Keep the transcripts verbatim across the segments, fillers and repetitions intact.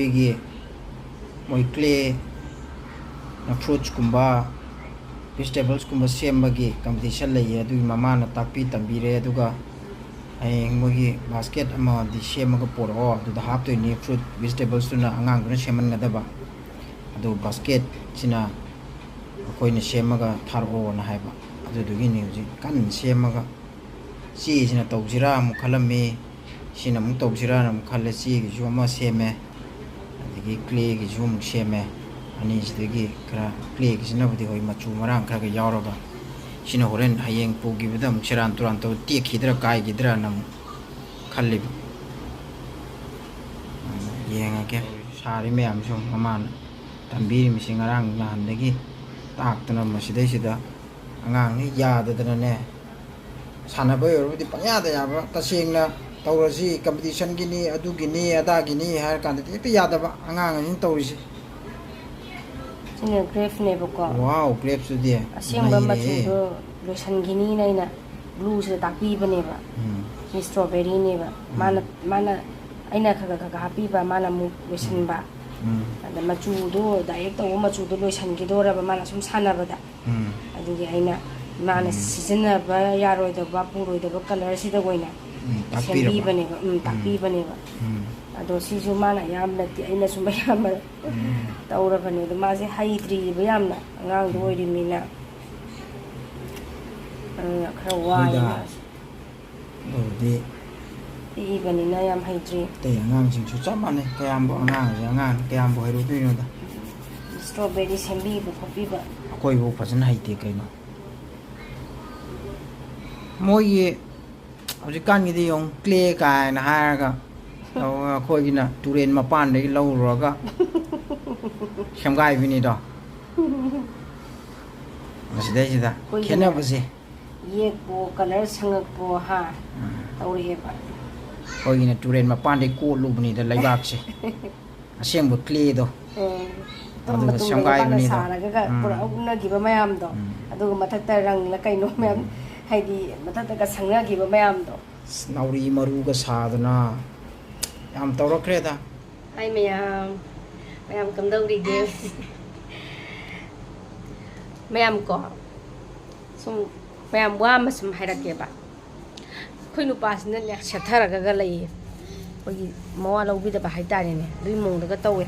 ꯑꯩꯈꯣꯏꯒꯤ ꯃꯣꯏ ꯀ꯭ꯂꯦꯅ ꯐ꯭ꯔꯨꯠꯁꯀꯨꯝꯕ, ꯚꯤꯖꯤꯇꯦꯕꯜꯁꯀꯨꯝꯕ ꯁꯦꯝꯕꯒꯤ ꯀꯝꯄꯤꯇꯤꯁꯟ ꯂꯩꯌꯦ꯫ ꯑꯗꯨꯒꯤ ꯃꯃꯥꯅ ꯇꯥꯛꯄꯤ ꯇꯝꯕꯤꯔꯦ꯫ ꯑꯗꯨꯒ ꯍꯌꯦꯡ ꯃꯣꯏꯒꯤ ꯕꯥꯁꯀꯦꯠ ꯑꯃꯗꯤ ꯁꯦꯝꯃꯒ ꯄꯣꯔꯛꯑꯣ, ꯑꯗꯨꯗ ꯍꯥꯞꯇꯣꯏꯅꯤ꯫ ꯐ꯭ꯔꯨꯠ ꯚꯤꯖꯤꯇꯦꯕꯜꯁꯇꯨꯅ ꯑꯉꯥꯡꯗꯨꯅ ꯁꯦꯝꯍꯟꯒꯗꯕ, ꯑꯗꯨ ꯕꯥꯁꯀꯦꯠꯁꯤꯅ ꯑꯩꯈꯣꯏꯅ ꯁꯦꯝꯃꯒ ꯊꯥꯔꯛꯑꯣꯅ ꯍꯥꯏꯕ꯫ ꯑꯗꯨꯗꯨꯒꯤꯅꯤ ꯍꯧꯖꯤꯛ ꯀꯟꯅ ꯁꯦꯝꯃꯒ, ꯆꯦꯁꯤꯅ ꯇꯧꯁꯤꯔꯥ ꯑꯃꯨꯛ ꯈꯜꯂꯝꯃꯤ, ꯁꯤꯅ ꯑꯃꯨꯛ ꯇꯧꯁꯤꯔꯥꯅ ꯑꯃꯨꯛ ꯈꯜꯂꯦ꯫ ꯆꯦꯒꯤꯁꯨ ꯑꯃ ꯁꯦꯝꯃꯦ, ꯑꯗꯒꯤ ꯀ꯭ꯂꯦꯒꯤꯁꯨ ꯑꯃꯨꯛ ꯁꯦꯝꯃꯦ꯫ ꯑꯅꯤꯁꯤꯗꯒꯤ ꯈꯔ, ꯀ꯭ꯂꯦꯒꯤꯁꯤꯅꯕꯨꯗꯤ ꯍꯣꯏ ꯃꯆꯨ ꯃꯔꯥꯡ ꯈꯔ ꯈꯔ ꯌꯥꯎꯔꯒ, ꯁꯤꯅ ꯍꯣꯔꯦꯟ ꯍꯌꯦꯡ ꯄꯨꯈꯤꯕꯗ ꯑꯃꯨꯛ ꯁꯦꯔꯥꯟ ꯇꯨꯔꯥꯟ ꯇꯧ ꯇꯦꯛꯈꯤꯗ꯭ꯔꯥ ꯀꯥꯏꯈꯤꯗ꯭ꯔꯥꯅ ꯑꯃꯨꯛ ꯈꯜꯂꯤꯕ꯫ ꯑꯗꯨꯅ ꯌꯦꯡꯉꯒꯦ꯫ ꯁꯥꯔꯤ ꯃꯌꯥꯝꯁꯨ ꯃꯃꯥꯅ ꯇꯝꯕꯤꯔꯤꯃꯤꯁꯤ ꯉꯔꯥꯡ ꯅꯍꯥꯟꯗꯒꯤ ꯇꯥꯛꯇꯅ ꯃꯁꯤꯗꯩꯁꯤꯗ ꯑꯉꯥꯡꯅ ꯌꯥꯗꯗꯅꯅꯦ, ꯁꯥꯟꯅꯕ ꯑꯣꯏꯔꯕꯨꯗꯤ ꯄꯪꯌꯥꯗ ꯌꯥꯕ, ꯇꯁꯦꯡꯅ ꯇꯧꯔꯁꯤ, ꯀꯝꯄꯤꯇꯤꯁꯟꯒꯤꯅꯤ, ꯑꯗꯨꯒꯤꯅꯤ, ꯑꯗꯥꯒꯤꯅꯤ ꯍꯥꯏꯔ ꯀꯥꯟꯗꯗꯤ ꯍꯦꯛꯇ ꯌꯥꯗꯕ ꯑꯉꯥꯡ ꯑꯅꯤꯅ ꯇꯧꯔꯤꯁꯦ꯫ ꯁꯤꯅ ꯒ꯭ꯔꯦꯞꯅꯦꯕꯀꯣ꯫ ꯋꯥꯎ, ꯒ꯭ꯔꯦꯞꯁꯇꯨꯗꯤ ꯑꯁꯦꯡꯕ ꯅꯩꯔꯦꯍꯦ꯫ ꯃꯆꯨꯗꯣ ꯂꯣꯏꯁꯤꯟꯈꯤꯅꯤꯅ ꯑꯩꯅ ꯕ꯭ꯂꯨꯁꯤꯗ ꯇꯥꯛꯄꯤꯕꯅꯦꯕ꯫ ꯎꯝ꯫ ꯁꯤ ꯁ꯭ꯇ꯭ꯔꯣꯕꯦꯔꯤꯅꯦꯕ꯫ ꯎꯝ꯫ ꯃꯥꯅ, ꯃꯥꯅ, ꯑꯩꯅ ꯈꯔ ꯈꯔ ꯈꯔ ꯈꯔ ꯍꯥꯞꯄꯤꯕ, ꯃꯥꯅ ꯑꯃꯨꯛ ꯂꯣꯏꯁꯤꯟꯕ꯫ ꯎꯝ꯫ ꯑꯗ ꯃꯆꯨꯗꯣ ꯗꯥꯏꯔꯦꯛ ꯇꯧꯕ ꯃꯆꯨꯗꯣ ꯂꯣꯏꯁꯤꯟꯈꯤꯗꯣꯔꯕ ꯃꯥꯅ ꯁꯨꯝ ꯁꯥꯟꯅꯕꯗ꯫ ꯎꯝ꯫ ꯑꯗꯨꯒꯤ ꯑꯩꯅ ꯃꯥꯅ ꯎꯝ꯫ ꯁꯤꯖꯤꯟꯅꯕ ꯌꯥꯔꯣꯏꯗꯕ, ꯄꯨꯔꯣꯏꯗꯕ ꯀꯂꯔꯁꯤꯗ ꯑꯣꯏꯅ ꯎꯝ, ꯇꯥꯛꯄꯤꯔꯕ? ꯁꯦꯝꯕꯤꯕꯅꯦꯕ꯫ ꯎꯝ, ꯎꯝ꯫ ꯇꯥꯛꯄꯤꯕꯅꯦꯕ꯫ ꯎꯝ꯫ ꯑꯗꯣ ꯁꯤꯁꯨ ꯃꯥꯅ ꯑꯌꯥꯝꯕ ꯅꯠꯇꯦ, ꯑꯩꯅ ꯁꯨꯝ ꯑꯌꯥꯝꯕ ꯎꯝ꯫ ꯇꯧꯔꯕꯅꯦ꯫ ꯑꯗꯣ ꯃꯥꯁꯦ ꯍꯩꯇ꯭ꯔꯤꯕ ꯌꯥꯝꯅ, ꯑꯉꯥꯡꯗꯣ ꯎꯝ꯫ ꯑꯣꯏꯔꯤꯃꯤꯅ꯫ ꯑꯗꯨꯅ ꯈꯔ ꯋꯥꯏ ꯍꯣꯏꯗ꯫ ꯃꯥꯁꯦ꯫ ꯑꯗꯨꯕꯨꯗꯤ ꯄꯤꯛꯏꯕꯅꯤꯅ ꯌꯥꯝ ꯍꯩꯇ꯭ꯔꯤ꯫ ꯑꯇꯩ ꯑꯉꯥꯡꯁꯤꯡꯁꯨ ꯆꯞ ꯃꯥꯟꯅꯩ꯫ ꯀꯌꯥꯝꯕꯨ ꯑꯉꯥꯡꯁꯦ ꯑꯉꯥꯡꯅꯤ, ꯀꯌꯥꯝꯕꯨ ꯍꯩꯔꯨꯗꯣꯏꯅꯣꯗ꯫ ꯁ꯭ꯇ꯭ꯔꯣꯕꯦꯔꯤ ꯁꯦꯝꯕꯤꯕ ꯈꯣꯠꯄꯤꯕ꯫ ꯑꯩꯈꯣꯏꯕꯨ ꯐꯖꯅ ꯍꯩꯇꯦ ꯀꯩꯅꯣ꯫ ꯃꯣꯏꯒꯤ ꯍꯧꯖꯤꯛꯀꯥꯟꯒꯤꯗꯤ ꯌꯦꯡꯉꯨ, ꯀ꯭ꯂꯦ ꯀꯥꯏꯅ ꯍꯥꯏꯔꯒ, ꯑꯩꯈꯣꯏꯒꯤꯅ ꯇꯨꯔꯦꯟ ꯃꯄꯥꯟꯗꯒꯤ ꯂꯧꯔꯨꯔꯒ ꯁꯦꯝꯒꯥꯏꯕꯤꯅꯤꯗꯣ꯫ ꯃꯁꯤꯗꯩꯁꯤꯗ ꯑꯩꯈꯣꯏꯒꯤꯅ ꯈꯦꯠꯅꯕꯁꯦ꯫ ꯌꯦꯛꯄꯣ, ꯀꯂꯔ ꯁꯪꯉꯛꯄꯣ, ꯍꯥ? ꯎꯝ꯫ ꯇꯧꯔꯛꯑꯦꯕ꯫ ꯑꯩꯈꯣꯏꯒꯤꯅ ꯇꯨꯔꯦꯟ ꯃꯄꯥꯟꯗꯒꯤ ꯀꯣꯠꯂꯨꯕꯅꯤꯗ ꯂꯩꯕꯥꯛꯁꯦ꯫ ꯑꯁꯦꯡꯕ ꯀ꯭ꯂꯦꯗꯣ꯫ ꯎꯝ꯫ ꯑꯗꯨꯒ ꯃꯇꯨꯡꯗꯒ ꯃꯥꯅ ꯁꯦꯝꯒꯥꯏꯕꯅꯤꯗꯣ꯫ ꯁꯥꯔꯒꯒ ꯎꯝ꯫ ꯄꯨꯔꯥ ꯎꯞꯅꯈꯤꯕ ꯃꯌꯥꯝꯗꯣ꯫ ꯎꯝ꯫ ꯑꯗꯨꯒ ꯃꯊꯛꯇ ꯔꯪꯂ ꯀꯩꯅꯣ ꯃꯌꯥꯝ, ꯎꯝ꯫ ꯍꯥꯏꯗꯤ ꯃꯊꯛꯇꯒ ꯁꯪꯅꯈꯤꯕ ꯃꯌꯥꯝꯗꯣ꯫ ꯑꯁ, ꯅꯥꯎꯔꯤ ꯃꯔꯨꯒ ꯁꯥꯗꯅ ꯌꯥꯝ ꯇꯧꯔꯛꯈ꯭ꯔꯦꯗ꯫ ꯍꯥꯏ ꯃꯌꯥꯝ, ꯃꯌꯥꯝ ꯀꯝꯗꯧꯔꯤꯒꯦ? ꯃꯌꯥꯝ ꯀꯣ, ꯁꯨꯝ ꯃꯌꯥꯝ ꯋꯥ ꯑꯃ ꯁꯨꯝ ꯍꯥꯏꯔꯛꯀꯦꯕ꯫ ꯑꯩꯈꯣꯏ ꯅꯨꯄꯥꯁꯤꯅꯅꯦ ꯁꯦꯠꯊꯔꯒ ꯂꯩꯌꯦ, ꯑꯩꯈꯣꯏꯒꯤ ꯃꯋꯥ ꯂꯧꯕꯤꯗꯕ ꯍꯥꯏꯇꯥꯔꯦꯅꯦ, ꯑꯗꯨꯒꯤ ꯃꯑꯣꯡꯗꯒ ꯇꯧꯋꯦ꯫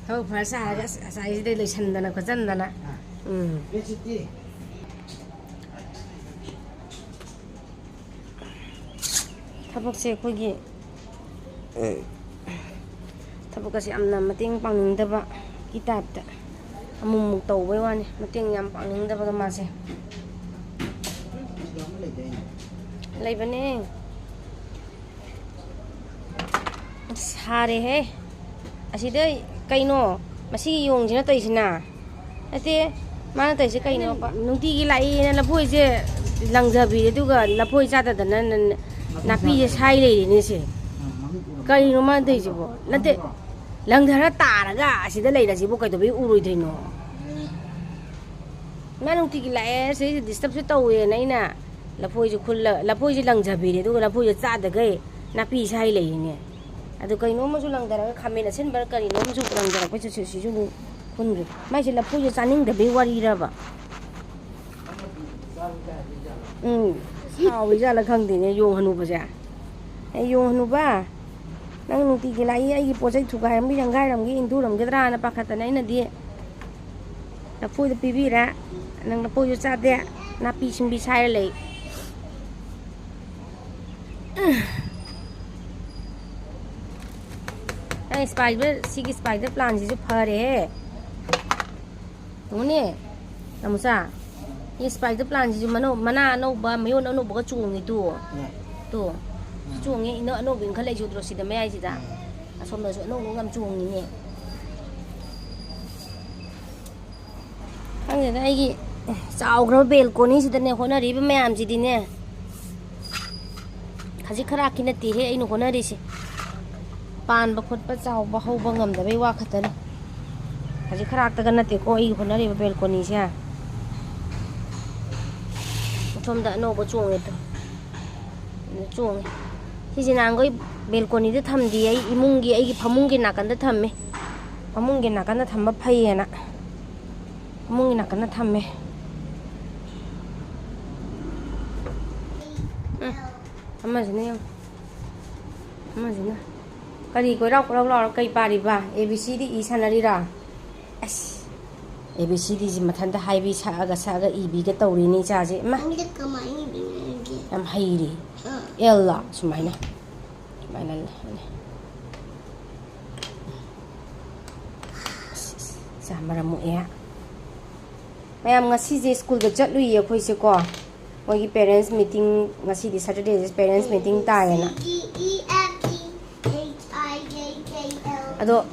ꯊꯕꯛ ꯐꯔ ꯆꯥꯔꯒ ꯑꯁ ꯉꯁꯥꯏꯁꯤꯗꯩ ꯂꯣꯏꯁꯟꯗꯅ ꯈꯣꯠꯆꯟꯗꯅ꯫ ꯎꯝ꯫ ꯊꯕꯛꯁꯦ ꯑꯩꯈꯣꯏꯒꯤ ꯊꯕꯛꯀꯁꯦ ꯌꯥꯝꯅ ꯃꯇꯦꯡ ꯄꯥꯡꯅꯤꯡꯗꯕꯒꯤ ꯇꯥꯏꯞꯇ ꯑꯃꯨꯛꯃꯨꯛ ꯇꯧꯕꯩ ꯋꯥꯅꯤ, ꯃꯇꯦꯡ ꯌꯥꯝ ꯄꯥꯡꯅꯤꯡꯗꯕꯗꯣ ꯃꯥꯁꯦ꯫ ꯂꯩꯕꯅꯦ꯫ ꯑꯁ, ꯁꯥꯔꯦꯍꯦ꯫ ꯑꯁꯤꯗ ꯀꯩꯅꯣ ꯃꯁꯤꯒꯤ ꯌꯣꯡꯁꯤꯅ ꯇꯧꯔꯤꯁꯤꯅ? ꯅꯠꯇꯦ, ꯃꯥꯅ ꯇꯧꯔꯤꯁꯦ ꯀꯩꯅꯣꯕ? ꯅꯨꯡꯇꯤꯒꯤ ꯂꯥꯛꯏꯅ ꯂꯐꯣꯏꯁꯦ ꯂꯪꯊꯕꯤꯔꯦ, ꯑꯗꯨꯒ ꯂꯐꯣꯏ ꯆꯥꯗꯗꯅ ꯅ-, ꯅꯥꯄꯤꯁꯦ ꯁꯥꯏ ꯂꯩꯔꯤꯅꯦ ꯁꯦ꯫ ꯀꯔꯤꯅꯣ ꯃꯥꯅ ꯇꯧꯔꯤꯁꯤꯕꯣ? ꯅꯠꯇꯦ, ꯂꯪꯊꯔ ꯇꯥꯔꯒ ꯑꯁꯤꯗ ꯂꯩꯔꯁꯤꯕꯨ ꯀꯩꯗꯧꯕꯩ ꯎꯔꯣꯏꯗꯣꯏꯅꯣ? ꯃꯥ ꯅꯨꯡꯇꯤꯒꯤ ꯂꯥꯛꯑꯦ, ꯁꯤꯗꯩꯁꯤꯗ ꯗꯤꯁꯇꯔꯕꯁꯨ ꯇꯧꯋꯦꯅ ꯑꯩꯅ ꯂꯐꯣꯏꯁꯨ ꯈꯨꯜꯂ-, ꯂꯐꯣꯏꯁꯦ ꯂꯪꯖꯕꯤꯔꯦ, ꯑꯗꯨꯒ ꯂꯐꯣꯏꯁꯦ ꯆꯥꯗꯈꯩ ꯅꯥꯄꯤ ꯁꯥꯏ ꯂꯩꯔꯤꯅꯦ꯫ ꯑꯗꯨ ꯀꯩꯅꯣꯝꯃꯁꯨ ꯂꯪꯊꯔꯒ, ꯈꯥꯃꯦꯟ ꯑꯁꯤꯟꯕꯔ ꯀꯔꯤꯅꯣꯝꯁꯨ ꯂꯪꯊꯔꯛꯄꯩ ꯁꯤ-, ꯁꯤ-, ꯁꯤꯁꯨ ꯑꯃꯨꯛ ꯈꯨꯟꯈ꯭ꯔꯦ꯫ ꯃꯥꯏꯁꯦ ꯂꯐꯣꯏꯁꯦ ꯆꯥꯅꯤꯡꯗꯕꯩ ꯋꯥꯔꯤꯔꯕ? ꯎꯝ, ꯁꯥꯎꯔꯤꯖꯥꯠꯂ ꯈꯪꯗꯦꯅꯦ, ꯌꯣꯡ ꯍꯅꯨꯕꯁꯦ꯫ ꯑꯦ, ꯌꯣꯡ ꯍꯅꯨꯕ, ꯅꯪ ꯅꯨꯡꯇꯤꯒꯤ ꯂꯥꯛꯏ, ꯑꯩꯒꯤ ꯄꯣꯠ ꯆꯩ ꯊꯨꯒꯥꯏꯔꯝꯒꯦ, ꯌꯥꯡꯒꯥꯏꯔꯝꯒꯦ, ꯏꯟꯊꯨꯔꯝꯒꯗ꯭ꯔꯥꯅ ꯄꯥꯈꯠꯇꯅ ꯑꯩꯅꯗꯤ ꯂꯐꯣꯏꯗꯣ ꯄꯤꯕꯤꯔꯦ꯫ ꯅꯪ ꯂꯐꯣꯏꯁꯨ ꯆꯥꯗꯦ, ꯅꯥꯄꯤ ꯁꯤꯡꯕꯤ ꯁꯥꯏꯔ ꯂꯩ꯫ ꯑꯩ spider, ꯁꯤꯒꯤ spider plantꯁꯤꯁꯨ ꯐꯔꯦꯍꯦ꯫ ꯌꯦꯡꯉꯨꯅꯦ, ꯅꯥꯃꯨꯆꯥ, ꯁꯤ spider plantꯁꯤꯁꯨ ꯃꯅꯧ-, ꯃꯅꯥ ꯑꯅꯧꯕ, ꯃꯌꯣꯟ ꯑꯅꯧꯕꯒ ꯆꯣꯡꯉꯤ ꯇꯨ꯫ ꯎꯝ꯫ ꯇꯨ꯫ ꯎꯝ꯫ ꯆꯣꯡꯉꯦ, ꯏꯅꯧ-, ꯑꯅꯧꯕ ꯏꯟꯈꯠꯂꯛꯏꯁꯦ ꯎꯗ꯭ꯔꯣ ꯁꯤꯗ ꯃꯌꯥꯏꯁꯤꯗ? ꯎꯝ꯫ ꯑꯁꯣꯝꯗꯁꯨ ꯑꯅꯧꯕ ꯌꯥꯝ ꯆꯣꯡꯉꯤꯅꯦ꯫ ꯈꯪꯗꯦꯗ, ꯑꯩꯒꯤ ꯆꯥꯎꯈ꯭ꯔꯕ balconyꯁꯤꯗꯅꯦ ꯍꯣꯠꯅꯔꯤꯕ ꯃꯌꯥꯝꯁꯤꯗꯤꯅꯦ꯫ ꯈꯖꯤꯛ ꯈꯔꯥꯛꯀꯤ ꯅꯠꯇꯦꯍꯦ ꯑꯩꯅ ꯍꯣꯠꯅꯔꯤꯁꯦ꯫ ꯄꯥꯟꯕ ꯈꯣꯠꯄ, ꯆꯥꯎꯕ ꯍꯧꯕ ꯉꯝꯗꯕꯩ ꯋꯥ ꯈꯛꯇꯅꯤ꯫ ꯈꯖꯤꯛ ꯈꯔꯥꯛꯇꯒ ꯅꯠꯇꯦꯀꯣ ꯑꯩ ꯍꯣꯠꯅꯔꯤꯕ balconyꯁꯦ꯫ ꯁꯣꯝꯗ ꯑꯅꯧꯕ ꯆꯣꯡꯉꯦ ꯇꯨ꯫ ꯆꯣꯡꯉꯦ꯫ ꯁꯤꯁꯦ ꯅꯍꯥꯟꯈꯣꯏ ꯕꯦꯜꯀꯣꯅꯤꯗ ꯊꯝꯗꯦ, ꯑꯩ ꯏꯃꯨꯡꯒꯤ, ꯑꯩꯒꯤ ꯐꯃꯨꯡꯒꯤ ꯅꯥꯀꯟꯗ ꯊꯝꯃꯦ꯫ ꯐꯃꯨꯡꯒꯤ ꯅꯥꯀꯟꯗ ꯊꯝꯕ ꯐꯩꯌꯦꯅ ꯐꯃꯨꯡꯒꯤ ꯅꯥꯀꯟꯗ ꯊꯝꯃꯦ꯫ ꯎꯝ, ꯑꯃꯁꯤꯅ ꯌꯦꯡꯉꯨ꯫ ꯑꯃꯁꯤꯅ ꯀꯔꯤ ꯀꯣꯏꯔꯥꯎ ꯀꯣꯏꯔꯥꯎ ꯂꯥꯎꯔ ꯀꯩ ꯄꯥꯔꯤꯕ? A B C D E ꯁꯥꯟꯅꯔꯤꯔꯥ? ꯑꯁ, ꯑꯦ ꯕꯤ ꯁꯤ ꯗꯤꯁꯤ ꯃꯊꯟꯇ ꯍꯥꯏꯕꯤ ꯁꯛꯑꯒ ꯁꯛꯑꯒ ꯏꯕꯤꯒ ꯇꯧꯔꯤꯅꯤ ꯏꯆꯥꯁꯦ꯫ ꯏꯃꯥ! ꯅꯪꯗꯤ ꯀꯃꯥꯏꯅ ꯏꯕꯤꯅꯣ? ꯌꯥꯝ ꯍꯩꯔꯤ꯫ ꯑꯥ꯫ ꯑꯦꯜꯂ ꯁꯨꯃꯥꯏꯅ꯫ ꯁꯨꯃꯥꯏꯅ ꯂꯩ꯫ ꯑꯁ, ꯑꯁ, ꯏꯆꯥ ꯃꯔꯝ ꯃꯣꯛꯑꯦ꯫ ꯃꯌꯥꯝ, ꯉꯁꯤꯁꯦ ꯁ꯭ꯀꯨꯜꯗ ꯆꯠꯂꯨꯏꯌꯦ ꯑꯩꯈꯣꯏꯁꯦꯀꯣ꯫ ꯃꯣꯏꯒꯤ parents meeting, ꯉꯁꯤꯗꯤ Saturdayꯁꯦ parents meeting ꯇꯥꯏꯌꯦꯅ꯫ ꯑꯗꯣ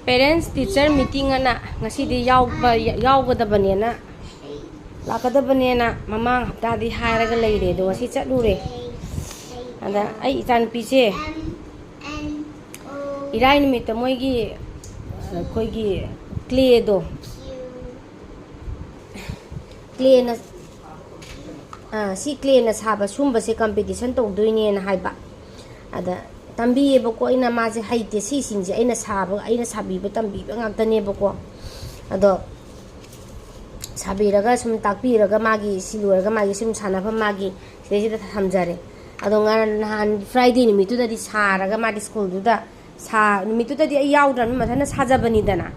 parents teacher meeting ꯑꯅ ꯉꯁꯤꯗꯤ ꯌꯥꯎꯕ, ꯌꯥꯎꯒꯗꯕꯅꯦꯅ, ꯂꯥꯛꯀꯗꯕꯅꯦꯅ ꯃꯃꯥꯡ ꯍꯞꯇꯥꯗꯤ ꯍꯥꯏꯔꯒ ꯂꯩꯔꯦ, ꯑꯗꯣ ꯉꯁꯤ ꯆꯠꯂꯨꯔꯦ꯫ ꯑꯗ ꯑꯩ ꯏꯆꯥꯅꯨꯄꯤꯁꯦ ꯏꯔꯥꯏ ꯅꯨꯃꯤꯠꯇ ꯃꯣꯏꯒꯤ, ꯑꯩꯈꯣꯏꯒꯤ clayꯗꯣ, clayꯅ, ꯑꯥ, ꯁꯤ clayꯅ ꯁꯥꯕ ꯁꯨꯝꯕꯁꯦ competition ꯇꯧꯗꯣꯏꯅꯦꯅ ꯍꯥꯏꯕ꯫ ꯑꯗ ꯇꯝꯕꯤꯌꯦꯕꯀꯣ ꯑꯩꯅ, ꯃꯥꯁꯦ ꯍꯩꯇꯦ, ꯁꯤꯁꯤꯡꯁꯦ ꯑꯩꯅ ꯁꯥꯕ, ꯑꯩꯅ ꯁꯥꯕꯤꯕ ꯇꯝꯕꯤꯕ ꯉꯥꯛꯇꯅꯦꯕꯀꯣ꯫ ꯑꯗꯣ ꯁꯥꯕꯤꯔꯒ ꯁꯨꯝ ꯇꯥꯛꯄꯤꯔꯒ ꯃꯥꯒꯤ ꯁꯤ ꯂꯣꯏꯔꯒ ꯃꯥꯒꯤ ꯁꯨꯝ ꯁꯥꯟꯅꯐꯝ ꯃꯥꯒꯤ ꯁꯤꯗꯩꯁꯤꯗ ꯊꯝꯖꯔꯦ꯫ ꯑꯗꯣ ꯉꯔꯥꯡ, ꯅꯍꯥꯟ Friday ꯅꯨꯃꯤꯠꯇꯨꯗꯗꯤ ꯁꯥꯔꯒ ꯃꯥꯗꯤ ꯁ꯭ꯀꯨꯜꯗꯨꯗ ꯁꯥ-, ꯅꯨꯃꯤꯠꯇꯨꯗꯗꯤ ꯑꯩ ꯌꯥꯎꯗ꯭ꯔꯕꯅꯤꯅ ꯃꯊꯟꯇ ꯁꯥꯖꯕꯅꯤꯗꯅ꯫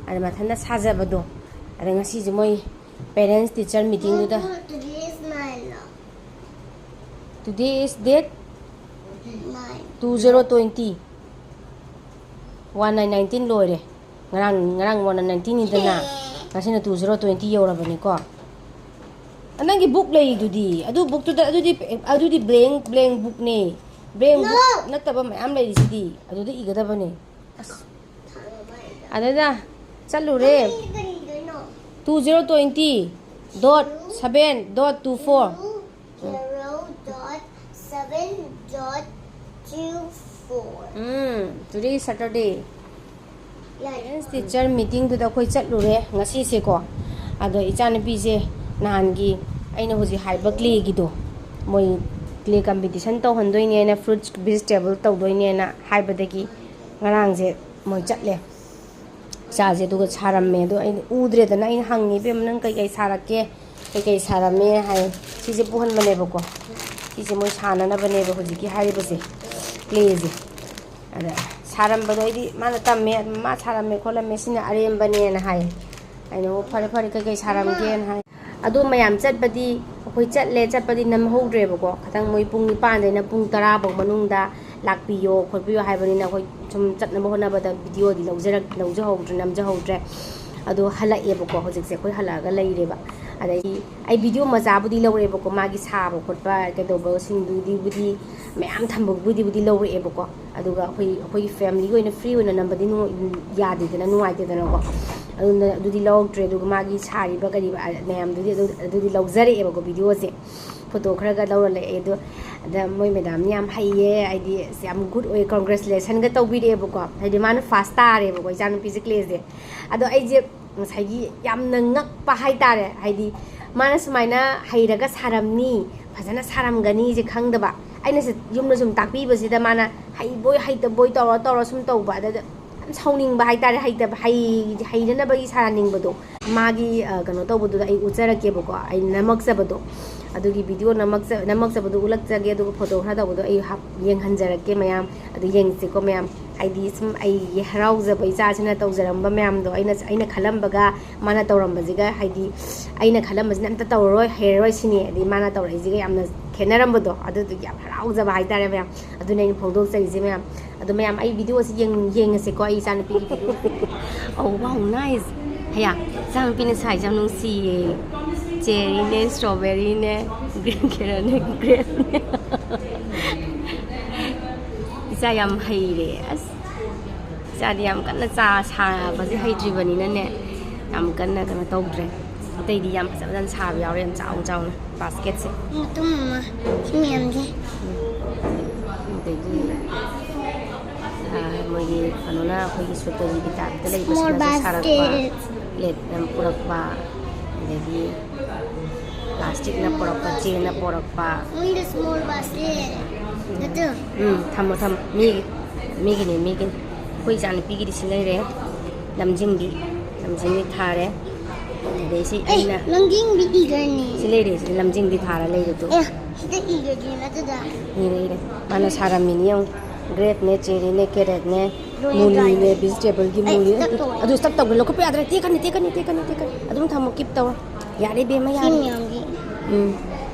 ꯑꯗ ꯃꯊꯟꯇ ꯁꯥꯖꯕꯗꯣ, ꯑꯗ ꯉꯁꯤꯁꯦ ꯃꯣꯏ parents teacher meetingꯗꯨꯗ꯫ Today is nine low? Today is date nine. Two zero twenty. One nine nineteen ꯂꯣꯏꯔꯦ꯫ ꯉꯔꯥꯡ, ꯉꯔꯥꯡ one nine nineteenꯅꯤꯗꯅ, ꯉꯁꯤꯅ two zero twenty ꯌꯧꯔꯕꯅꯤꯀꯣ꯫ ꯑ, ꯅꯪꯒꯤ book ꯂꯩꯔꯤꯗꯨꯗꯤ, ꯑꯗꯨ bookꯇꯨꯗ, ꯑꯗꯨꯗꯤ, ꯑꯗꯨꯗꯤ blank, blank bookꯅꯦ꯫ Blank book ꯅꯠꯇꯕ ꯃꯌꯥꯝ ꯂꯩꯔꯤꯁꯤꯗꯤ, ꯑꯗꯨꯗ ꯏꯒꯗꯕꯅꯦ꯫ ꯑꯁ꯫ ꯑꯗꯨꯗ ꯆꯠꯂꯨꯔꯦ꯫ ꯀꯔꯤꯗꯣꯏꯅꯣ? Two zero twenty dot seven dot two four. Zero dot seven dot two four. ꯎꯝ, today Saturday꯫ ꯌꯥꯏ꯫ Parents teacher meetingꯗꯨꯗ ꯑꯩꯈꯣꯏ ꯆꯠꯂꯨꯔꯦ ꯉꯁꯤꯁꯦꯀꯣ꯫ ꯑꯗꯣ ꯏꯆꯥꯅꯨꯄꯤꯁꯦ ꯅꯍꯥꯟꯒꯤ ꯑꯩꯅ ꯍꯧꯖꯤꯛ ꯍꯥꯏꯕ clayꯒꯤꯗꯣ, ꯃꯣꯏ ꯀ꯭ꯂꯦ ꯀꯝꯄꯤꯇꯤꯁꯟ ꯇꯧꯍꯟꯗꯣꯏꯅꯦꯅ, ꯐ꯭ꯔꯨꯠꯁ ꯚꯤꯖꯤꯇꯦꯕꯜ ꯇꯧꯗꯣꯏꯅꯦꯅ ꯍꯥꯏꯕꯗꯒꯤ ꯉꯔꯥꯡꯁꯦ ꯃꯣꯏ ꯆꯠꯂꯦ꯫ ꯏꯆꯥꯁꯦ ꯑꯗꯨꯒ ꯁꯥꯔꯝꯃꯦ꯫ ꯑꯗꯣ ꯑꯩꯅ ꯎꯗ꯭ꯔꯦꯗꯅ ꯑꯩꯅ ꯍꯪꯉꯤ, "ꯏꯕꯦꯝꯃ, ꯅꯪ ꯀꯩꯀꯩ ꯁꯥꯔꯛꯀꯦ? ꯀꯩꯀꯩ ꯁꯥꯔꯝꯃꯦ?" ꯍꯥꯏ꯫ ꯁꯤꯁꯦ ꯄꯨꯍꯟꯕꯅꯦꯕꯀꯣ꯫ ꯁꯤꯁꯦ ꯃꯣꯏ ꯁꯥꯟꯅꯅꯕꯅꯦꯕ ꯍꯧꯖꯤꯛꯀꯤ ꯍꯥꯏꯔꯤꯕꯁꯦ, ꯀ꯭ꯂꯦꯁꯦ꯫ ꯑꯗ ꯁꯥꯔꯝꯕꯗꯣ ꯑꯩꯗꯤ ꯃꯥꯅ ꯇꯝꯃꯦ, ꯑꯗꯨꯝ ꯃꯥ ꯁꯥꯔꯝꯃꯦ ꯈꯣꯠꯂꯝꯃꯦ, ꯁꯤꯅ ꯑꯔꯦꯝꯕꯅꯦꯅ ꯍꯥꯏ꯫ ꯑꯩꯅ, "ꯑꯣ, ꯐꯔꯦ ꯐꯔꯦ, ꯀꯩꯀꯩ ꯁꯥꯔꯝꯒꯦꯅ?" ꯍꯥꯏ꯫ ꯑꯗꯣ ꯃꯌꯥꯝ ꯆꯠꯄꯗꯤ ꯑꯩꯈꯣꯏ ꯆꯠꯂꯦ, ꯆꯠꯄꯗꯤ ꯅꯝꯍꯧꯗ꯭ꯔꯦꯕꯀꯣ꯫ ꯈꯤꯇꯪ ꯃꯣꯏ ꯄꯨꯡ ꯅꯤꯄꯥꯟꯗꯩꯅ ꯄꯨꯡ ꯇꯔꯥ ꯐꯥꯎ ꯃꯅꯨꯡꯗ ꯂꯥꯛꯄꯤꯌꯣ ꯈꯣꯠꯄꯤꯌꯣ ꯍꯥꯏꯕꯅꯤꯅ ꯑꯩꯈꯣꯏ ꯁꯨꯝ ꯆꯠꯅꯕ ꯍꯣꯠꯅꯕꯗ ꯚꯤꯗꯤꯑꯣꯗꯤ ꯂꯧꯖꯔꯛ-, ꯂꯧꯖꯍꯧꯗ꯭ꯔꯦ, ꯅꯝꯖꯍꯧꯗ꯭ꯔꯦ꯫ ꯑꯗꯣ ꯍꯜꯂꯛꯑꯦꯕꯀꯣ꯫ ꯍꯧꯖꯤꯛꯁꯦ ꯑꯩꯈꯣꯏ ꯍꯜꯂꯛꯑꯒ ꯂꯩꯔꯦꯕ꯫ ꯑꯗꯩꯗꯤ ꯑꯩ ꯚꯤꯗꯤꯑꯣ ꯃꯆꯥꯕꯨꯗꯤ ꯂꯧꯔꯛꯑꯦꯕꯀꯣ, ꯃꯥꯒꯤ ꯁꯥꯕ ꯈꯣꯠꯄ ꯀꯩꯗꯧꯕꯁꯤꯡꯗꯨꯗꯤꯕꯨꯗꯤ ꯃꯌꯥꯝ ꯊꯝꯕꯕꯨꯗꯤꯕꯨꯗꯤ ꯂꯧꯔꯛꯑꯦꯕꯀꯣ꯫ ꯑꯗꯨꯒ ꯑꯩꯈꯣꯏ, ꯑꯩꯈꯣꯏꯒꯤ ꯐꯦꯃꯤꯂꯤꯒꯤ ꯑꯣꯏꯅ ꯐ꯭ꯔꯤ ꯑꯣꯏꯅ ꯅꯝꯕꯗꯤ ꯅꯨꯡ-, ꯌꯥꯗꯦꯗꯅ, ꯅꯨꯡꯉꯥꯏꯇꯦꯗꯅꯀꯣ꯫ ꯑꯗꯨꯅ ꯑꯗꯨꯗꯤ ꯂꯧꯔꯛꯇ꯭ꯔꯦ꯫ ꯑꯗꯨꯒ ꯃꯥꯒꯤ ꯁꯥꯔꯤꯕ ꯀꯔꯤꯕ ꯃꯌꯥꯝꯗꯨꯗꯤ ꯑꯗꯨ, ꯑꯗꯨꯗꯤ ꯂꯧꯖꯔꯛꯑꯦꯕꯀꯣ, ꯚꯤꯗꯤꯑꯣꯁꯦ꯫ ꯐꯣꯇꯣ ꯈꯔꯒ ꯂꯧꯔ ꯂꯥꯛꯑꯦ꯫ ꯑꯗꯣ ꯑꯗ ꯃꯣꯏ ꯃꯦꯗꯥꯝꯅ ꯌꯥꯝ ꯍꯩꯌꯦ, ꯍꯥꯏꯗꯤ ꯑꯁ ꯌꯥꯝ ꯒꯨꯗ ꯑꯣꯏ, ꯀꯣꯡꯒ꯭ꯔꯦꯆꯨꯂꯦꯁꯟꯒ ꯇꯧꯕꯤꯔꯛꯑꯦꯕꯀꯣ꯫ ꯍꯥꯏꯗꯤ ꯃꯥꯅ ꯐꯥꯔꯁ ꯇꯥꯔꯦꯕꯀꯣ, ꯏꯆꯥꯅꯨꯄꯤꯁꯦ ꯀ꯭ꯂꯦꯁꯦ꯫ ꯑꯗꯣ ꯑꯩꯁꯦ ꯉꯁꯥꯏꯒꯤ ꯌꯥꯝꯅ ꯉꯛꯄ ꯍꯥꯏꯇꯥꯔꯦ꯫ ꯍꯥꯏꯗꯤ ꯃꯥꯅ ꯁꯨꯃꯥꯏꯅ ꯍꯩꯔꯒ ꯁꯥꯔꯝꯅꯤ, ꯐꯖꯅ ꯁꯥꯔꯝꯒꯅꯤꯁꯦ ꯈꯪꯗꯕ꯫ ꯑꯩꯅ ꯁꯤ ꯌꯨꯝꯗ ꯁꯨꯝ ꯇꯥꯛꯄꯤꯕꯁꯤꯗ ꯃꯥꯅ ꯍꯩꯕꯣꯏ ꯍꯩꯇꯕꯣꯏ ꯇꯧꯔ ꯇꯧꯔ ꯁꯨꯝ ꯇꯧꯕ꯫ ꯑꯗꯨꯗ ꯌꯥꯝ ꯁꯥꯎꯅꯤꯡꯕ ꯍꯥꯏꯇꯥꯔꯦ, ꯍꯩꯇꯕ, ꯍꯩ-, ꯍꯩꯅꯅꯕꯒꯤ ꯁꯥꯍꯟꯅꯤꯡꯕꯗꯣ꯫ ꯃꯥꯒꯤ, ꯑ, ꯀꯩꯅꯣ ꯇꯧꯕꯗꯨꯗ ꯑꯩ ꯎꯠꯆꯔꯛꯀꯦꯕꯀꯣ, ꯑꯩ ꯅꯝꯃꯛꯆꯕꯗꯣ꯫ ꯑꯗꯨꯒꯤ ꯚꯤꯗꯤꯑꯣ ꯅꯝꯃꯛꯆ-, ꯅꯝꯃꯛꯆꯕꯗꯣ ꯎꯠꯂꯛꯆꯒꯦ, ꯑꯗꯨꯒ ꯐꯣꯇꯣ ꯈꯔ ꯇꯧꯕꯗꯣ ꯑꯩ ꯍꯥꯞ-, ꯌꯦꯡꯍꯟꯖꯔꯛꯀꯦ ꯃꯌꯥꯝ꯫ ꯑꯗꯨ ꯌꯦꯡꯁꯤꯀꯣ ꯃꯌꯥꯝ꯫ ꯍꯥꯏꯗꯤ ꯁꯨꯝ ꯑꯩꯒꯤ ꯍꯔꯥꯎꯖꯕ, ꯏꯆꯥꯁꯤꯅ ꯇꯧꯖꯔꯝꯕ ꯃꯌꯥꯝꯗꯣ, ꯑꯩꯅ, ꯑꯩꯅ ꯈꯜꯂꯝꯕꯒ ꯃꯥꯅ ꯇꯧꯔꯝꯕꯁꯤꯒ, ꯍꯥꯏꯗꯤ ꯑꯩꯅ ꯈꯜꯂꯝꯕꯁꯤꯅ ꯑꯝꯇ ꯇꯧꯔꯔꯣꯏ, ꯍꯩꯔꯔꯣꯏ ꯁꯤꯅꯤ꯫ ꯑꯗꯩ ꯃꯥꯅ ꯇꯧꯔꯛꯏꯁꯤꯒ ꯌꯥꯝꯅ ꯈꯦꯠꯅꯔꯝꯕꯗꯣ, ꯑꯗꯨꯗꯨꯒꯤ ꯌꯥꯝ ꯍꯔꯥꯎꯖꯕ ꯍꯥꯏꯇꯥꯔꯦ ꯃꯌꯥꯝ꯫ ꯑꯗꯨꯅ ꯑꯩꯅ ꯐꯣꯡꯗꯣꯛꯆꯔꯤꯁꯦ ꯃꯌꯥꯝ꯫ ꯑꯗꯣ ꯃꯌꯥꯝ, ꯑꯩ ꯚꯤꯗꯤꯑꯣꯁꯤ ꯌꯦꯡ-, ꯌꯦꯡꯉꯁꯦꯀꯣ, ꯑꯩ ꯏꯆꯥꯅꯨꯄꯤꯒꯤ ꯚꯤꯗꯤꯑꯣ꯫ Oh, wow, nice. ꯍꯌꯥ, ꯏꯆꯥꯅꯨꯄꯤꯅ ꯁꯥꯏꯁꯦ ꯌꯥꯝ ꯅꯨꯡꯁꯤꯌꯦ꯫ ꯆꯦꯔꯤꯅꯦ, ꯁ꯭ꯇ꯭ꯔꯣꯕꯦꯔꯤꯅꯦ, ꯒ꯭ꯔꯤꯟ ꯀꯦꯔꯣꯠꯅꯦ, ꯒ꯭ꯔꯦꯞꯅꯦ꯫ ꯏꯆꯥ ꯌꯥꯝ ꯍꯩꯔꯦ꯫ ꯑꯁ, ꯏꯆꯥꯗꯤ ꯌꯥꯝ ꯀꯟꯅ ꯆꯥ ꯁꯥꯕꯁꯦ ꯍꯩꯇ꯭ꯔꯤꯕꯅꯤꯅꯅꯦ, ꯌꯥꯝ ꯀꯟꯅ ꯀꯩꯅꯣ ꯇꯧꯗ꯭ꯔꯦ꯫ ꯑꯇꯩꯗꯤ ꯌꯥꯝ ꯐꯖ ꯐꯖꯅ ꯁꯥꯕ ꯌꯥꯎꯔꯦ, ꯌꯥꯝ ꯆꯥꯎ ꯆꯥꯎꯅ꯫ ꯕꯥꯁꯀꯦꯠꯁꯦ꯫ ꯃꯇꯨꯝ ꯑꯃ꯫ ꯁꯤ ꯃꯌꯥꯝꯁꯦ꯫ ꯑꯗꯒꯤ, ꯑ, ꯃꯣꯏꯒꯤ ꯀꯩꯅꯣꯅ ꯑꯩꯈꯣꯏꯒꯤ ꯁꯨꯇꯔꯤꯒꯤ ꯇꯥꯏꯞꯇ ꯂꯩꯕꯁꯤꯅꯁꯨ ꯁꯥꯔꯛꯄ꯫ Small basket. ꯄ꯭ꯂꯦꯠ ꯌꯥꯝ ꯄꯨꯔꯛꯄ꯫ ꯑꯗꯒꯤ ꯄ꯭ꯂꯥꯁꯇꯤꯛꯅ ꯄꯣꯔꯛꯄ, ꯆꯦꯅ ꯄꯣꯔꯛꯄ꯫ Only the small basket. That too. ꯎꯝ, ꯊꯝꯃꯣ ꯊꯝꯃꯣ, ꯃꯤꯒꯤ, ꯃꯤꯒꯤꯅꯦ, ꯃꯤꯒꯤꯅꯦ꯫ ꯑꯩꯈꯣꯏ ꯏꯆꯥꯅꯨꯄꯤꯒꯤꯗꯤ ꯁꯤ ꯂꯩꯔꯦ, ꯂꯝꯖꯤꯡꯕꯤ꯫ ꯂꯝꯖꯤꯡꯕꯤ ꯊꯥꯔꯦ꯫ ꯑꯗꯩ ꯁꯤ ꯑꯦ, ꯑꯩꯅ ꯂꯝꯖꯤꯡꯕꯤ ꯏꯒꯅꯤ꯫ ꯁꯤ ꯂꯩꯔꯦ, ꯁꯤ ꯂꯝꯖꯤꯡꯕꯤ ꯊꯥꯔ ꯂꯩꯔꯦ ꯇꯨ꯫ ꯑꯦ, ꯁꯤꯗ ꯏꯒꯗꯤ ꯅꯠꯇꯗ꯫ ꯏꯔꯦ, ꯏꯔꯦ꯫ ꯃꯥꯅ ꯁꯥꯔꯝꯃꯤꯅꯤ ꯌꯦꯡꯉꯨ꯫ ꯒ꯭ꯔꯦꯞꯅꯦ, ꯆꯦꯔꯤꯅꯦ, ꯀꯦꯔꯦꯠꯅꯦ, ꯂꯣꯏꯅ ꯃꯨꯂꯤꯅꯦ, dry. ꯚꯤꯖꯤꯇꯦꯕꯜꯒꯤ ꯑꯩ ꯃꯨꯂꯤ꯫ ꯆꯠꯇꯣꯔꯦ꯫ ꯑꯗꯨ ꯁ꯭ꯇꯛ ꯇꯧꯕ ꯂꯧꯈꯠꯄ ꯌꯥꯗ꯭ꯔꯦ꯫ ꯇꯦꯛꯀꯅꯤ, ꯇꯦꯛꯀꯅꯤ, ꯇꯦꯛꯀꯅꯤ, ꯇꯦꯛꯀꯅꯤ꯫ ꯑꯗꯨꯝ ꯊꯝꯃꯣ, ꯀꯤꯞ ꯇꯧꯔꯣ꯫ ꯌꯥꯔꯦ ꯏꯕꯦꯝꯃ, ꯁꯤ ꯌꯥꯔꯦ꯫ ꯃꯌꯥꯝꯒꯤ꯫ ꯎꯝ꯫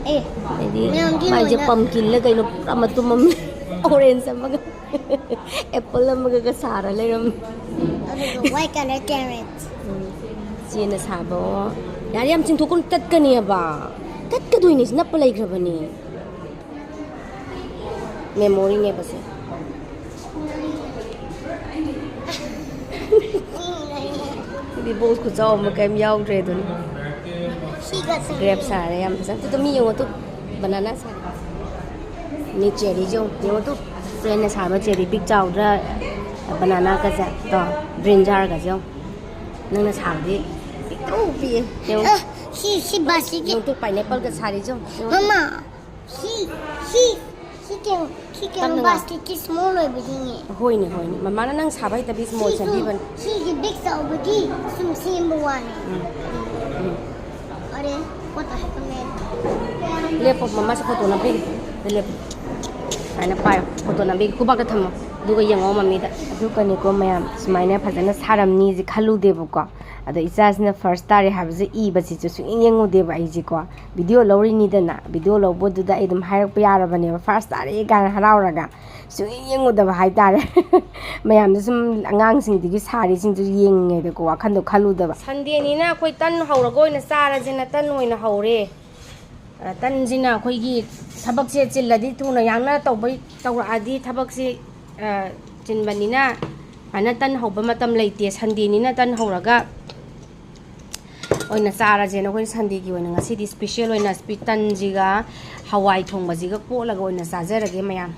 ꯑꯦ, ꯑꯗꯩꯗꯤ ꯃꯌꯥꯝꯒꯤ ꯃꯥꯏꯁꯦ ꯂꯣꯏꯅ꯫ ꯄꯝꯀꯤꯟꯂ ꯀꯩꯅꯣ ꯄꯨꯔꯥ ꯃꯇꯨꯝ ꯑꯃ, ꯑꯣꯔꯦꯟꯖ ꯑꯃꯒ ꯑꯦꯄꯜ ꯑꯃꯒꯒ ꯁꯥꯔ ꯂꯩꯔꯝꯃꯤ꯫ ꯑꯗꯨꯒ white color carrot. ꯎꯝ꯫ ꯆꯦꯅ ꯁꯥꯕ꯫ ꯌꯥꯔꯦ, ꯌꯥꯝ ꯆꯤꯡꯊꯣꯛꯀꯅꯨ, ꯇꯠꯀꯅꯦꯕ꯫ ꯇꯠꯀꯗꯣꯏꯅꯦ, ꯁꯤ ꯅꯞꯄ ꯂꯩꯈ꯭ꯔꯕꯅꯦ꯫ ꯃꯦꯃꯣꯔꯤꯅꯦꯕꯁꯦ꯫ ꯁꯤꯗꯤ ꯕꯣꯛꯁ ꯈꯨꯆꯥꯎ ꯑꯃ ꯀꯩꯝ ꯌꯥꯎꯗ꯭ꯔꯦ ꯑꯗꯨꯅꯤ꯫ ꯁꯤꯒ ꯒ꯭ꯔꯦꯞ ꯁꯥꯔꯦ ꯌꯥꯝ ꯐꯖꯅ꯫ ꯇꯨ, ꯃꯤ ꯌꯦꯡꯉꯣ ꯇꯨ, ꯕꯅꯥꯅꯥ ꯁꯥꯔꯦ꯫ ꯃꯤ ꯆꯦꯔꯤꯁꯦ ꯌꯦꯡꯉꯣ, ꯌꯦꯡꯉꯣ ꯇꯨ, ꯐ꯭ꯔꯦꯟꯅ ꯁꯥꯕ ꯆꯦꯔꯤ ꯄꯤꯛ ꯆꯥꯎꯗ꯭ꯔꯥ? ꯕꯅꯥꯅꯥꯒꯁꯦ ꯇꯣ, ꯕ꯭ꯔꯤꯟꯖꯥꯜꯒꯁꯦ ꯌꯦꯡꯉꯣ꯫ ꯅꯪꯅ ꯁꯥꯕꯗꯤ ꯄꯤꯛꯇ꯭ꯔꯨ ꯄꯤꯛꯑꯦ꯫ ꯌꯦꯡꯉꯣ꯫ ꯑ, ꯁꯤ ꯁꯤ ꯕꯥꯁꯤꯒꯤ꯫ ꯌꯦꯡꯉꯣ ꯇꯨ, ꯄꯥꯏꯅꯦꯄꯜꯒ ꯁꯥꯔꯤꯁꯦ ꯌꯦꯡꯉꯣ꯫ ꯃꯃꯥ, ꯁꯤ ꯁꯤ ꯁꯤ ꯀꯩꯅꯣ ꯁꯤ ꯀꯩꯅꯣ ꯀꯛꯅꯉꯥꯏ꯫ ꯕꯥꯁꯀꯦꯠꯀꯤ ꯁ꯭ꯃꯣꯜ ꯑꯣꯏꯕꯒꯤꯅꯦ꯫ ꯍꯣꯏꯅꯦ, ꯍꯣꯏꯅꯦ, ꯃꯃꯥꯅ ꯅꯪ ꯁꯥꯕ ꯍꯩꯇꯕꯤ ꯁ꯭ꯃꯣꯜ ꯁꯤꯁꯨ ꯁꯦꯝꯕꯤꯕꯅꯤ꯫ ꯁꯤꯒꯤ ꯕꯤꯛ ꯆꯥꯎꯕꯒꯤ ꯁꯨꯝ ꯁꯦꯝꯕ ꯋꯥꯅꯤ꯫ ꯎꯝ, ꯎꯝ꯫ ꯑꯔꯦ, what the heck, man? ꯂꯦꯞꯄꯣ, ꯃꯃꯥꯁꯦ ꯐꯣꯇꯣ ꯅꯝꯕꯤꯒꯦ꯫ ꯂꯦꯞꯄꯣ꯫ ꯁꯨꯃꯥꯏꯅ ꯄꯥꯏꯌꯣ, ꯐꯣꯇꯣ ꯅꯝꯕꯤꯒꯦ꯫ ꯈꯨꯕꯥꯛꯇ ꯊꯝꯃꯣ, ꯑꯗꯨꯒ ꯌꯦꯡꯉꯣ ꯃꯃꯤꯗ꯫ ꯑꯗꯨꯒꯅꯤꯀꯣ ꯃꯌꯥꯝ, ꯁꯨꯃꯥꯏꯅ ꯐꯖꯅ ꯁꯥꯔꯝꯅꯤꯁꯦ ꯈꯜꯂꯨꯗꯦꯕꯀꯣ꯫ ꯑꯗꯣ ꯏꯆꯥꯁꯤꯅ ꯐꯥꯔꯁ ꯇꯥꯔꯦ ꯍꯥꯏꯕꯁꯦ ꯏꯕꯁꯤꯁꯨ ꯁꯨꯡꯌꯦꯡ ꯌꯦꯡꯉꯨꯗꯦꯕ ꯑꯩꯁꯦꯀꯣ꯫ ꯚꯤꯗꯤꯑꯣ ꯂꯧꯔꯤꯅꯤꯗꯅ, ꯚꯤꯗꯤꯑꯣ ꯂꯧꯕꯗꯨꯗ ꯑꯩ ꯑꯗꯨꯝ ꯍꯥꯏꯔꯛꯄ ꯌꯥꯔꯕꯅꯦꯕ, ꯐꯥꯔꯁ ꯇꯥꯔꯦ ꯀꯥꯏꯅ ꯍꯔꯥꯎꯔꯒ꯫ ꯁꯨꯡꯌꯦꯡ ꯌꯦꯡꯉꯨꯗꯕ ꯍꯥꯏꯇꯥꯔꯦ꯫ ꯃꯌꯥꯝꯗ ꯁꯨꯝ ꯑꯉꯥꯡꯁꯤꯡꯗꯨꯒꯤ ꯁꯥꯔꯤꯁꯤꯡꯗꯨ ꯌꯦꯡꯉꯤꯉꯩꯗꯀꯣ, ꯋꯥꯈꯟꯗꯣ ꯈꯜꯂꯨꯗꯕ꯫ ꯁꯟꯗꯦꯅꯤꯅ ꯑꯩꯈꯣꯏ ꯇꯟ ꯍꯧꯔꯒ ꯑꯣꯏꯅ ꯆꯥꯔꯁꯦꯅ ꯇꯟ ꯑꯣꯏꯅ ꯍꯧꯔꯦ꯫ ꯑ, ꯇꯟꯁꯤꯅ ꯑꯩꯈꯣꯏꯒꯤ ꯊꯕꯛꯁꯦ ꯆꯤꯜꯂꯗꯤ ꯊꯨꯅ ꯌꯥꯡꯅ ꯇꯧꯕ, ꯇꯧꯔꯛꯑꯗꯤ ꯊꯕꯛꯁꯤ, ꯑ, ꯆꯤꯟꯕꯅꯤꯅ ꯁꯨꯃꯥꯏꯅ ꯇꯟ ꯍꯧꯕ ꯃꯇꯝ ꯂꯩꯇꯦ꯫ ꯁꯟꯗꯦꯅꯤꯅ ꯇꯟ ꯍꯧꯔꯒ ꯑꯣꯏꯅ ꯆꯥꯔꯁꯦꯅ ꯑꯩꯈꯣꯏꯅ ꯁꯟꯗꯦꯒꯤ ꯑꯣꯏꯅ ꯉꯁꯤꯗꯤ ꯁ꯭ꯄꯤꯁꯦꯜ ꯑꯣꯏꯅ ꯁ꯭ꯄꯤ-, ꯇꯟꯁꯤꯒ ꯍꯋꯥꯏ ꯊꯣꯡꯕꯁꯤꯒ ꯀꯣꯠꯂꯒ ꯑꯣꯏꯅ ꯆꯥꯖꯔꯒꯦ ꯃꯌꯥꯝ꯫